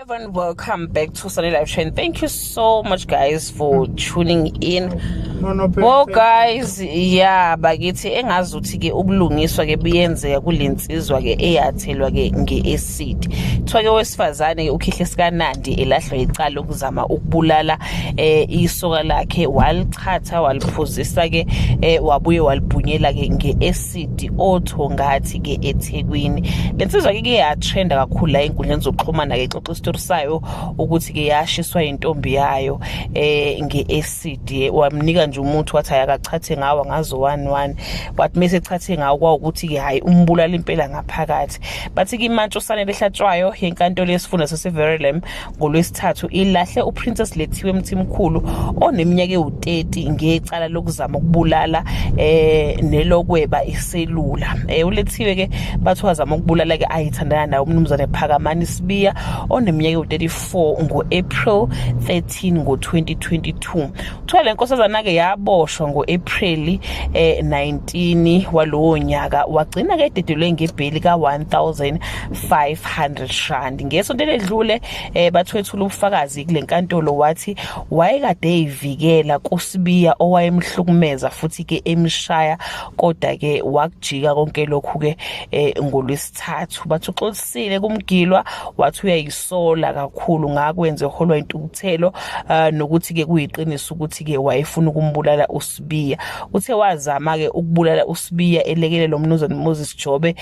Everyone, welcome back to Sunday Live Trend. Thank you so much, guys, for tuning in. No, Well, guys, yeah, bakithi, engazuthi ke ubulungiswa ke buyenzeka kulensizwa ke eyathelwa ke ngeacid. Kuthiwa ke wesifazane ke ukhihle sikanandi elahlwa icala lokuzama ukubulala isoka lakhe, walichatha, waliphuzisa ke, wabuye walibhunyela ke ngeacid oThongathi ke eThekwini. Lensizwa ke yatrenda kakhulu la enkundleni zokuxhumana ke, ixoxa isitori sayo ukuthi ke yashiswa intombi yayo ngeacid. Wamnika nje umuthi, wathi ayakachathe ngawo ngazo 1 1, wathi mase echathe ngawo kwawukuthi ke hayi, umbulala impela ngaphakathi. Bathi ke imantshi uSanele Hlatshwayo yenkantolo yesifunda saseVerulam ngolwesithathu ilahle uPrincess Lethiwe Mthimkhulu oneminyaka ewu-30 ngecala lokuzama ukubulala nelokweba iselula. ULethiwe ke bathi wazama ukubulala ke ayithandana naye umnumzane Phakamani Sibiya oneminyaka ewu-34 ngo-April 13 ngo-2022. Kuthiwa le nkosazana ke yaboshwa ngo-April 19 walowo nyaka, wagcina ke ededelwe ngebheli ka-1500 rand. Ngesonto eledlule bathwethula ubufakazi kule nkantolo, wathi wayekade eyivikela kuSibiya owayemhlukumeza futhi ke emshaya, kodwa ke wakujika konke lokhu ke ngolwesithathu. Bathi uxolisile kumgilwa, wathi uyayisola kakhulu ngakwenze, eholwa intukuthelo, nokuthi ke kuyiqiniso ukuthi ke wayefuna ukumbulala uSibiya. Uthe wazama ke ukubulala uSibiya elekelelo umnumzane Moses Jobe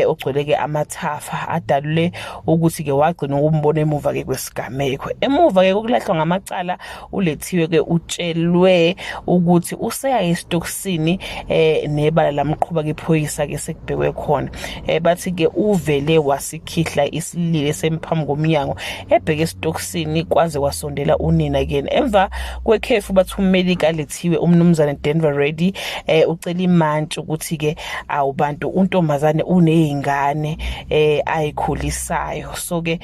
ogcwele ke amathafa, adalule ukuthi ke wagcina ukumbona emuva ke kwesigameko. Emuva ke kokulahlwa ngamacala, uLethiwe ke utshelwe ukuthi useya esitokisini nebala lamqhuba ke iphoyisa ke sekubhekwe khona. Bathi ke uvele wasikhihla isililo esemphambi komnyango ebheke esitokisini kwaze kwasondela unina kuyena emva kwekhefu. Bathi ummeli kaLethiwe, umnumzane Denver Reddy, ucela imantshi ukuthi ke awubantu, untombazane unezingane ayikhulisayo, so ke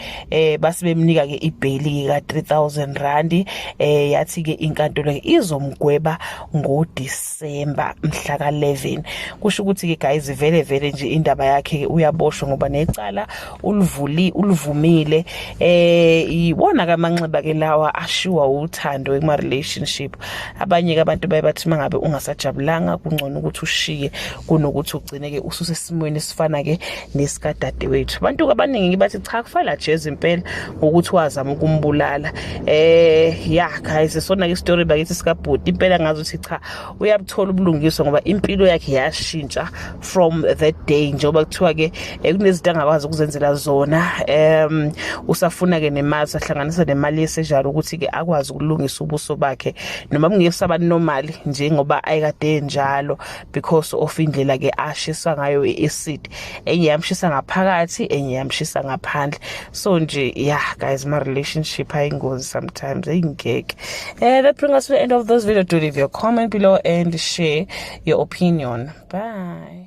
base bemnika ke ibheli ka R3000. Yathi ke inkantolo ke izomgweba ngoDisemba mhla ka11. Kusho ukuthi ke, guys, vele vele nje indaba yakhe ke uyaboshwa ngoba necala ulivuli, ulivumile. Iwona kamanxiba ke lawa ashiwa uthando kuma relationship. Abanye ke abantu baye bathi mangabe ungasajabulanga, kungcono ukuthi ushiye kunokuthi ugcine ke ususesimweni esifana ke nesikadadewethu. Abantu abaningi bathi cha, kufanele ajeze impela ngokuthi wazama ukumbulala. Yeah, guys, sona ke story bakithi sikabhuti impela ngazuthi cha, uyabuthola ubulungiswa ngoba impilo yakhe yashintsha from that day, njengoba kuthiwa ke kunezinto angakwazi ukuzenzela zona. Usafuna ke nemali, sahlanganisa nemali yesejari ukuthi ke akwazi ukulungisa ubuso bakhe noma kungeke saba normal njengoba ayekade njalo, because of indlela ke ashisa ngayo iacid, enye yamshisa ngaphakathi, enye yamshisa ngaphandle. So nje, yeah, guys, my relationship ayingozi sometimes, ayingeke. That brings us to the end of this video. Do leave your comment below and share your opinion. Bye.